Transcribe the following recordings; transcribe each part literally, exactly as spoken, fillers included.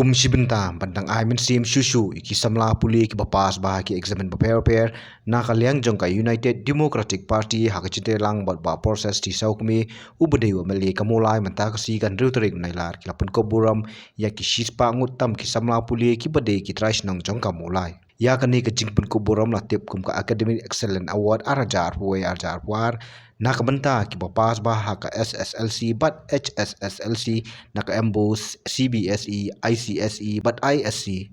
Shi bynta ban dang ai mynsiem shuh shuh ïa ki samla pule kiba pass bha ha ki eksamin bapher bapher, na ka liang jong ka United Democratic Party ha ka jingtreilang bad Bah Proses T. Sawkmie, uba dei u M L A ka Mawlai, mynta ka sngi ka hynriew tarik Nailar ki la pynkup burom ïa ki shispah ngut tam ki samla pule kiba dei ki trai shnong jong ka Mawlai. Ïa kane ka jingpynkup burom la tip kum ka Academic Excellence Award ar hajar arphew wei ar hajar arphew ar, na ka bynta kiba pass bha ha ka S S L C bad H S S L C, na ka M BOSE, C B S E, I C S E bad I S C.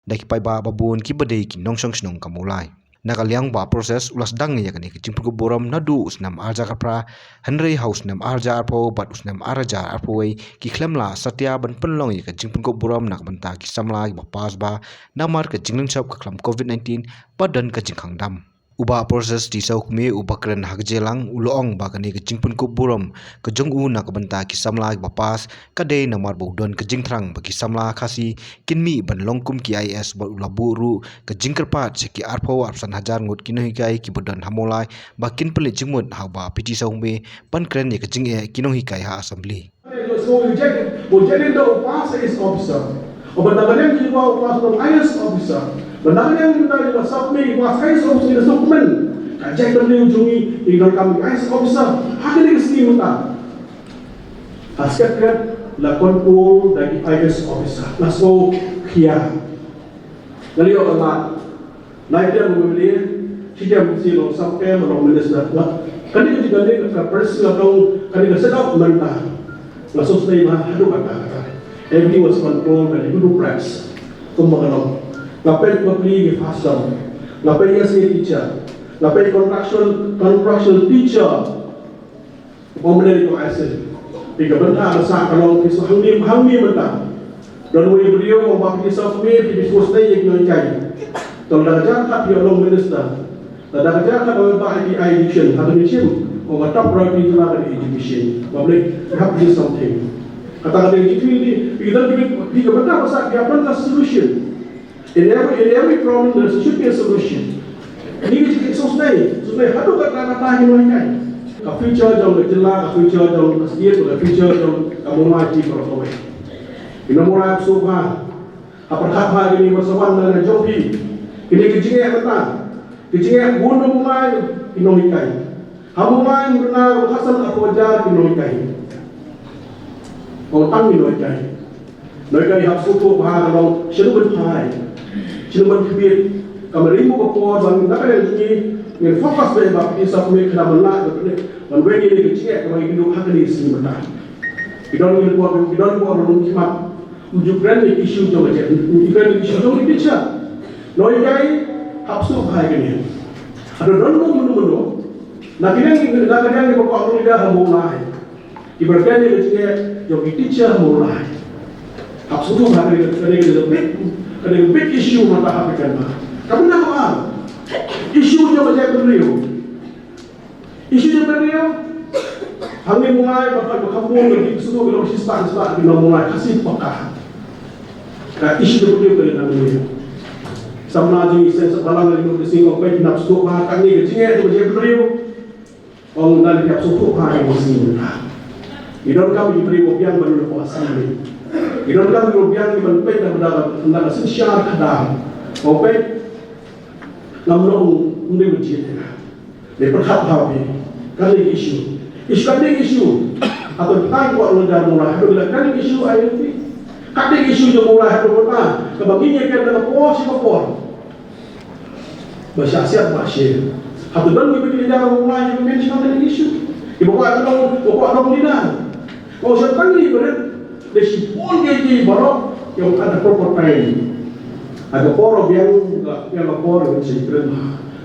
Da ki paidbah babun kiba dei ki nongshong shnong ka Mawlai. Na ka liang Bah Proses u la sdang ïa kane ka jingpynkup burom naduh u snem ar hajar arphew, hynrei ha u snem ar hajar arphew bad u snem ar hajar arphew wei ki khlem lah satia ban pynlong ïa ka jingpynkup burom na ka bynta ki samla kiba pass bha namar ka jinglynshop ka khlam covid nineteen ba don ka jingkhang dam. U Bah Proses T. Sawkmie uba kren ha ka jingïalang u la ong ba kane ka jingpynkup burom ka jong u na ka bynta ki samla kiba pass ka dei namar ba u don ka jingthrang ba ki samla Khasi kin mih ban long kum ki I A S, bad u la buh ruh ka jingkyrpad sha ki arphew arphew san hajar ngut ki nonghikai kiba don ha Mawlai ba kin pynleit jingmut ha u Bah P. T. Sawkmie ban kren ïa ka jingeh ki nonghikai ha Assembly. So u Jack, u Jack Lindo u pass I A S officer. U Bah Nagariang Jingwa u pass u long I A S officer. Bah Nagariang Jingwa u pass Sawkmie u pass I A S officer, ïa Sawkmie. Ka Jack Lindo jong ngi i donkam I A S officer. Ha kane ka sngi mynta. Ha Secretariat la control da ki I A S officer. La sngewkhia. Nga la ïoh ka lad. Lai tiam u M L A, shi tiam shi long sap kem, long minister. Kane ka jingkane ka press la tong, kane ka set up mynta. Nga sngewsynei bha haduh katta katta. Everything was controlled by the Hindu press. Kumba ka long. Nga peit bapli ki FAST dom. Nga peit S A teacher. Nga peit contractual, contractual teacher. Ong mynne ko ai sih. Phi ka bynta ba sah ka long phi sngewthuh hangne, hangne mynta. Don uwei u briew u ong ba phi sngewthuh, phi sngewthuh ïa ki nonghikai. Te lada ka jaka phi long minister, lada ka jaka ba phi ai education, ha ka ngi shim, ong ka top priority jong nga ka dei education. Ba phi hap do something. Kata ka dei education, phi don, phi ka bynta ba sah, phi hap don ka solution. In every, in every problem, there should be a solution. Ngi ki sngewsynei, sngewsynei haduh katta katta ki nonghikai. Ka future jong ka jylla, ka future jong ka state, ka future jong ka Mawlai ki baroh kawei. Ki nong Mawlai sngewbha, ha pyrkhat bha kine ba sa wan na jong phi. Kine ki jingeh mynta, ki jingeh bun na Mawlai ki nonghikai. Ha Mawlai mynta ka san ka hajar ki nonghikai. Ong tang ki nonghikai. Nonghikai hap sngewthuh bha ka long shano ban phai, shano ban khmih. Ka mari mo ka por ban na ka liang jong ngi ngin focus bha ba phi sngewthuh khnang ban lah ban weng ïa ka jingeh kaba ngi kynduh ha kane ka sngi mynta. Ki don ngi por, ki don por ruh ki mat. Ym ju kren ïa ki issue jong ka jait, ym ju kren ïa ki issue jong ki teacher. Nonghikai hap sngewthuh bha ïa kane. Haduh don mo mano mano na ka liang, na ka liang ki ba kwah ngi da ha Mawlai. Ki ba kren ïa ka jingeh jong ki teacher Mawlai. Hap sngewthuh ha kane, kane ka big, kane ka big issue mynta ha Africa. Ka bynta ka ba issue jong ka jaitbynriew. Issue jong ka jaitbynriew. Hangne Mawlai ba ka, ba ka bun ka dei sngewthuh ka long shispah, shispah ki nong Mawlai Khasi paka. Ka issue jong ka jaitbynriew ka dei hangne. Samla jong ngi Seng Sapbalang ka dei sngewthuh ba ka ngi ka jingeh jong ka jaitbynriew. Ong ngan ïap sngewthuh ha ïa ka sngi mynta. Ngi donkam ki briew ba biang ban ïoh ka sngi. Ngi donkam ki briew ba biang ban peit na ka, na ka synshar khadar. Ba peit ngam long ym dei ba jied ïa ka. Dei pyrkhat bha phi. Kane ka issue. Issue, kane ka issue. Hato kita ki kwah long jar mula. Hato kita kane ka issue ai phi. Kane ka issue jong mula hato kita. Kaba ngi ïa ka na ka por shi ka por. Ba shah siat ba shi. Hato don kiba ki lynda ba Mawlai kiba men sha kane ka issue. Kiba kwah ka dong, ba kwah dong leader. Ba u shah tang ni ba rit. Da shibun ki ki baroh ki ong at the proper time. Ha ka por biang, biang ka por ba shi kren.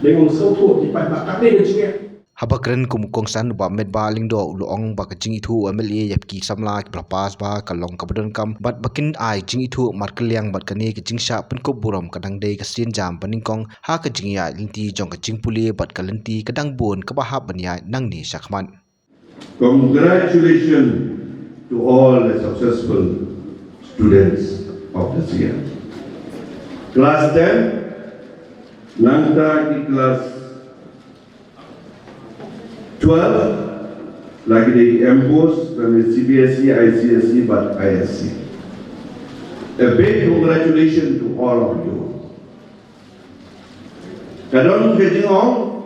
Dei ong sngewthuh ki paidbah katne ka jingeh. Haba kren kum u kongsan, u Bah Metbah Lyngdoh u la ong ba ka jingithuh u M L A ïa ki samla kiba la pass bha ka long kaba donkam bad ba kin ai jingithuh markylliang bad kane ka jingshah pynkup burom ka dang dei ka sienjam banyngkong ha ka jingïaid lynti jong ka jingpule bad ka lynti ka dang bun kaba hap ban ïaid nangne shakhmat. Congratulations to all the successful students of this year. Class ten, Nangta ki klas twelve la ki dei ki MBOSE, lane CBSE, ICSE bad ISC. A big congratulations to all of you. Ka don ka jingong,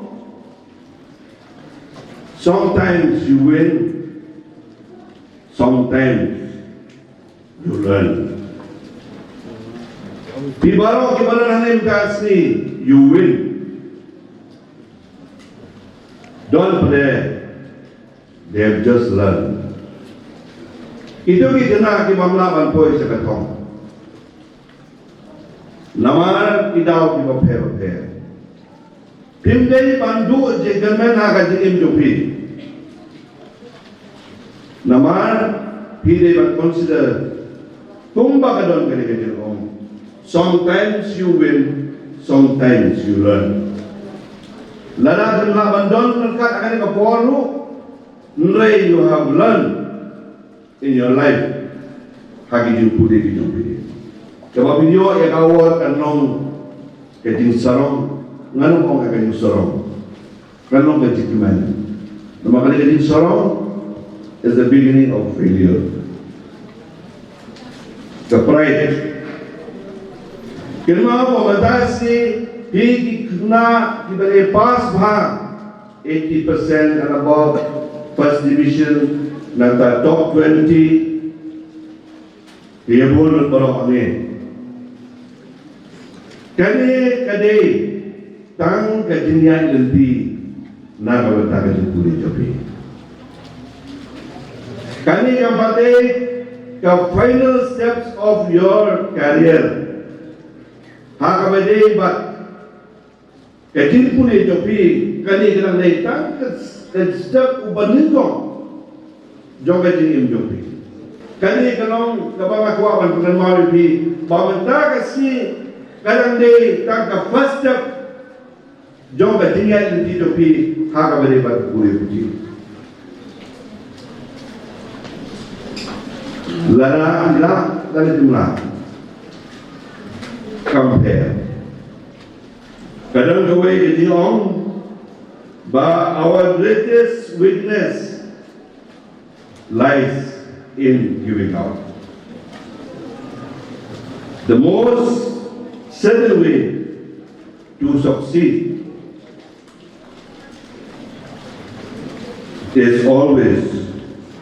sometimes you win, sometimes you learn. Phi baroh kiba don hangne mynta ka sngi, you win. Don pat de, they have just learned. Kito ki khynnah ki bym lah ban poi sha ka thong. Namar ki daw kiba pher bapher. Phim dei ban duh jingkyrmen ha ka jingim jong phi. Namar phi dei ban consider kumba ka don kane ka jingong. Sometimes you win, sometimes you learn. Lada phim lah ban don ryngkat ha kane ka por ruh, hynrei you have learned in your life ha ki jingpule ki jong phi. Kaba phi ïoh ïa ka award kan long ka jingsarong, ngan ong ka jingsarong, kan long ka jingkmen. Namar kane ka jingsarong is the beginning of failure. Ka pride. Kynmaw ba mynta shi phi ki khynnah kiba dei pass bha, eighty percent and above, first division, nangta top twenty, ki ïa bun lut baroh hangne. Kane ka dei tang ka jingïaid lynti na ka bynta ka jingpule jong phi. Kane kam pat dei ka final steps of your career. Ha kaba dei bad ka jingpule jong phi, kane ka dang dei tang ka, ka step uba nyngkong jong ka jingim jong phi. Kane ka long kaba nga kwah ban pynkynmaw ïa phi ba mynta ka sngi ka dang dei tang ka first step jong ka jingïaid lynti jong phi ha kaba dei bad ka pule puthi. Lada phi lah, lada phim lah, compare. Ka don kawei ka jingong ba our greatest weakness lies in giving up. The most certain way to succeed is always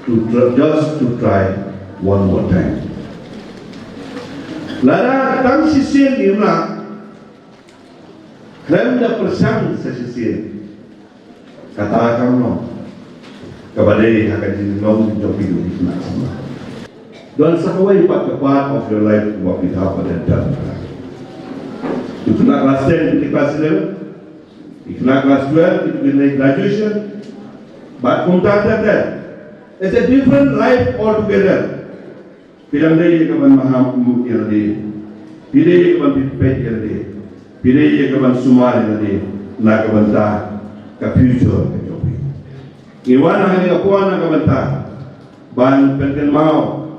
to tr-, just to try one more time. Lada tang shisien ngim lah, khlem da pyrshang sa shisien, kata kam long kaba dei ha ka jinglong jong phi u dei na samla. Don sa kawei pat ka part of your life ba phi hap ban dep. Phi khynnah class ten, phi khynnah class eleven, phi khynnah class twelve, phi khynnah graduation, bad kumta ter ter. It's a different life altogether. Phi dang dei ïa ka ban maham ïa lade. Phi dei ïa ka ban pynpeit ïa lade. Phi dei ïa ka ban sumar ïa lade na ka bynta ka future ka jong phi. Ngi wan hangne ka por na ka bynta ban pynkynmaw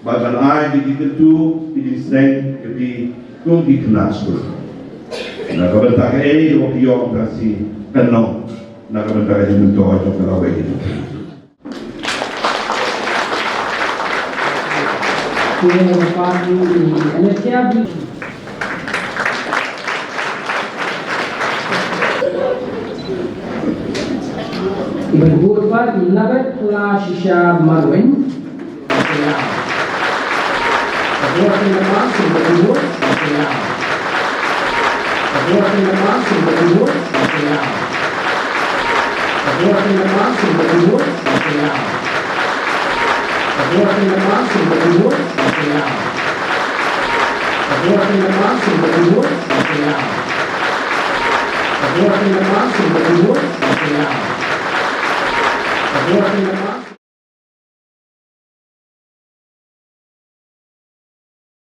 bad ban ai ki jingkyntu, ki jingsneng ïa phi kum ki khynnah skul. Na ka bynta kaei kaba phi ïoh mynta shi, kan long na ka bynta ka jingmyntoi jong ka lawei ka jong phi. Iban bud pat i Labet Pla Shisha Marwin.